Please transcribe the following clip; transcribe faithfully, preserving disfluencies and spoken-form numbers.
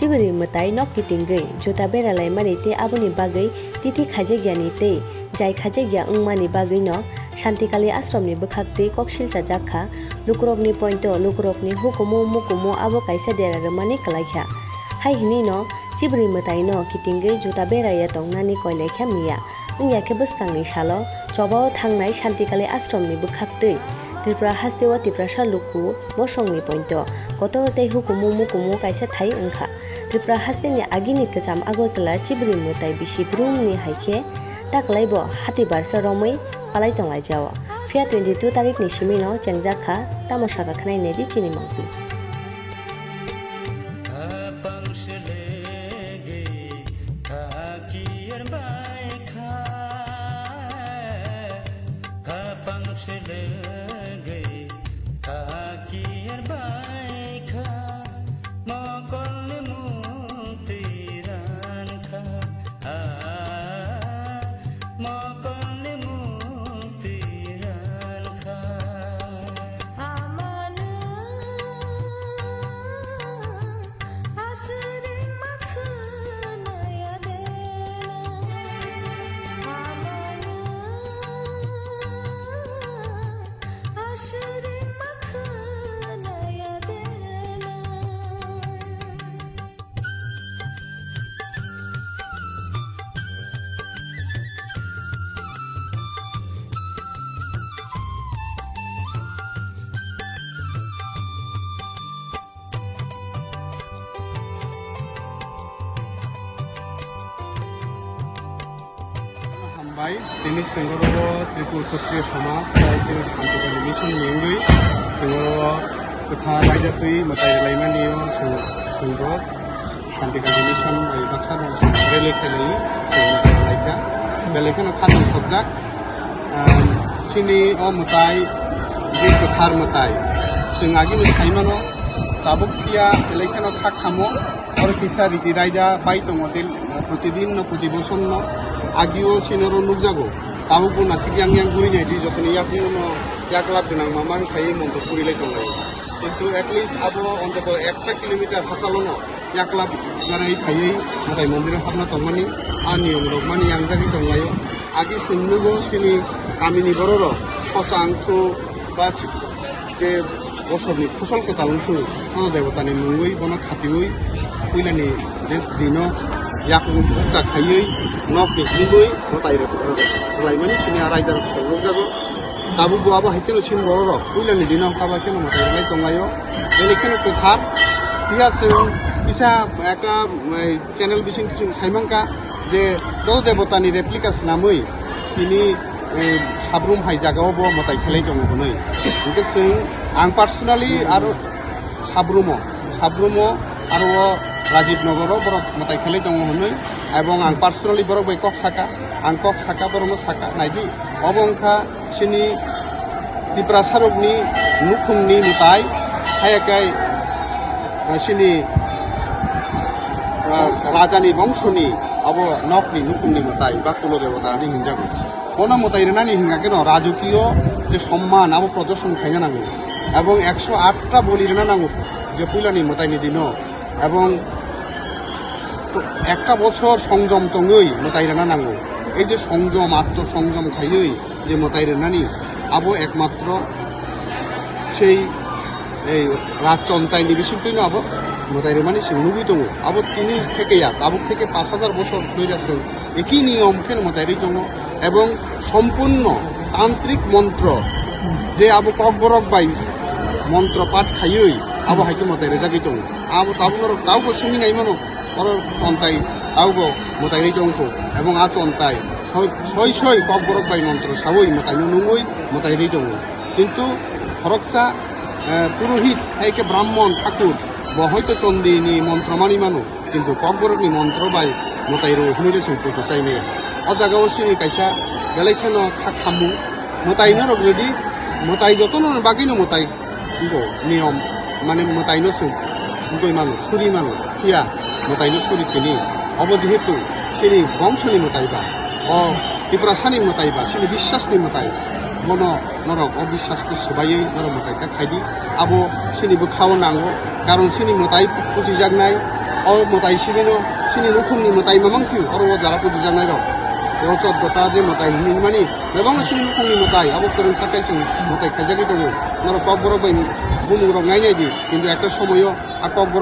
Chibri mwtai nok kitingwi juta beralaimani tei aboni bagwi titi khaijakyani tei jai khaijakya wngmani bagwino Shantikali ashramni bwkhaktwi kok silchajak kha. Lukurokni pointo lukurokni hukumu mukumu abo kaisa dera rwmani kwlaikha. Hai hwnwino chibri mwtaino kitingwi juta beraya tongnani koilaikha miya. Wngya khe bwskangni salo chobao thangnai Shantikali ashramni bwkhaktwi Tripura hasteo Tiprasa luku mosongni pointo kotor tei hukumu mukumu kaisa thai wngkha. Tripura hasteni agini kwcham Agartala chibri mwtai bisi brumni hai khe taklaibo hati barsa romwi palai tonglaijao. Phiya twenty two tarikni simino chengjak kha, tamo saka khwnai naidi chini mangphi. Khapang selegwi khakir bai kha, khapang selegwi khakir bai kha, mokolni mukti ran kha. Ah, mokolni mukti ran kha. Amanu aswrwng ma khwnaya deno. Amanu aswrwng ma khwnaya deno. Hambai, tini chwng oro Tripura Kshatriya Samaj, tei tini Shantikali Mission ni wngwi chwng oro kwthar raida twi mwtai rwlaimani o chwng, chwng rok Shantikali Mission bai baksa rok chwng rally khailai, chwng mwtai rwlaikha. Belai kheno khatong khobjak, ah, chini o mwtai, je kwthar mwtai, chwng agini saimano, tabuk phiya belai kheno kha khamo. Oro kisa riti raida bai tongo, tei protidin no, proti bosor no agio sinoro nukjago. Tabuk bo nasik yang yang guri nai di, jotoni yakung no yaklap gwnang ma mang khai monto puri lai tonglai. Kintu at least abo ontoto ekta kilometer hasalo no yaklap garai phaiwi mwtai mondir o hapna tongmani a niyom rok mani yang jagwi tonglaio. Agi singnugo sini kamini bororok sosa angkhu ba je bosorni phosol kwtal wngsu, Chono Debotani mungwi bono khatiwi puilani je dino yakung bukcha khaiwi nokni himwi mwtai rwlaimani sini a raida rok nukjago. Tabuk bo abo hai kheno chini bororok puilani dino haba kheno mwtai rwlai tonglaio. Bini kheno kwthar phiya chwng kisa ekta, eh, channel bising chwng saimangkha je Chono Debotani replica swnamwi tini, eh, sabrum hai jagao bo mwtai khelai tongo hwnwi. Hwnkhe chwng, ang personally aro sabrumo, sabrumo aro o Rajiv Nogoro borok mwtai khelai tongo hwnwi, ebong ang personally borok bai kok saka, ang kok saka, borokno saka, naidi, obo wngkha chini Tiprasarokni nukhungni mwtai, haya khe, eh, chini, eh, rajani bongsoni abo nokni nukhungni mwtai ba kulo debota hinwi hinjago. Bono mwtai rwnani hingkha kheno rajokiyo je somman abo prodorshan khaina nango, ebong ekso atta boli rwna nango je puilani mwtaini dino, ebong ekta bochor songjom tongwi mwtai rwna nango. Ei je songjom, atto songjom khaiwi je mwtai rwnani, abo ekmatro sei ei Rajchontaini bisingtwino abo mwtai rwmani chwng nugwi tongo. Abo tini theke ya, tabuk theke pash hajar bochor thwira chwng eki niyom kheno mwtai rwi tongo, ebong sompurno tantrik montro je abo kokborok bai montro pat khaiwi abo hai khe mwtai rwjagwi tongo. Abo tabuk norok tabukbo swngwi naimano, oro chontai tabukbo mwtai rwi tongkho, ebong a chontai soi, soi soi kokborok bai montro sawi mwtaino nungwi mwtai rwi tongo. Kintu khoroksa, eh, purohit hai khe brahmon thakur bo hoito chondini montro mani mano. Kintu kokborokni montro bai mwtai rw hwnwi le chwng poito chai maya. O jagao chini kaisa belai kheno kha khammung, mwtai norok rwdi, mwtai jotono bagwino mwtai bo niyom, mane mwtaino chwng wngwi mano, suri mano, phiya mwtaino suri tini. Obo jehetu chini bongshoni mwtai ba, o Tiprasani mwtai ba, chini biswasni mwtai, bono norok o biswas khe swbaiwi norok mwtai khe khaidi. Abo chini bwkhao nango, karon chini mwtai puchijaknai, O mwtai sibino, chini nukhungni mwtai mamang si, oro o jara pujijaknai rok. O choddo ta je mwtai hinwi mani, bebakno chini nukhungni mwtai, abo kwrwng sakai chwng mwtai khaijagwi tongo. Norok kokborok bai bumung rok nai nai di, kintu ekta somoyo a kokborok